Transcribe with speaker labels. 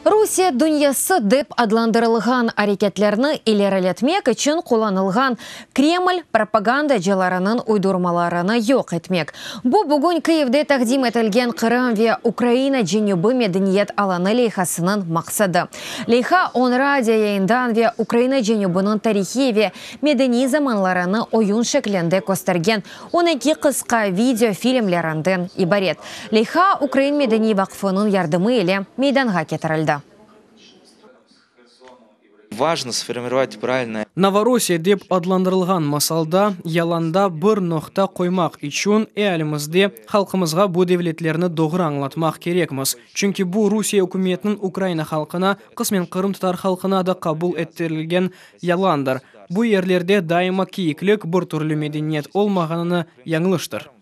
Speaker 1: Rusiye dünyası dep adlandırılğan areketlerni ileriletmek içün qullanılğan Kreml propagandacılarınıñ uydurmalarını yoq etmek. Bu, bugün Kyivde taqdim etilgen Qırım ve Ukraina cenübi medeniyet alanı leyhasınıñ maqsadı. Leyha on radio yayından ve Ukraina cenübiniñ tarihiy ve medeniy zamanlarını oyun şeklinde köstergen 12 qısqa video filmlerinden ibaret. Leyha Ukrain medeniy vaqfınıñ yardımı ile meydanğa ketirildi.
Speaker 2: Важно сформировать правильное
Speaker 3: Novorossiya dep adlandırılğan masalda, yalanda bir noqta qoymaq içün ealimizde halqımızğa bu devletlerni doğru añlatmaq kerekmiz. Çünki bu Rusiye ükümetiniñ Ukraina halqına, qısmen qırımtatar halqına da qabul ettirilgen yalandır. Bu yerlerde daima kiyiklik, bir türlü medeniyet olmağanını yañlıştır.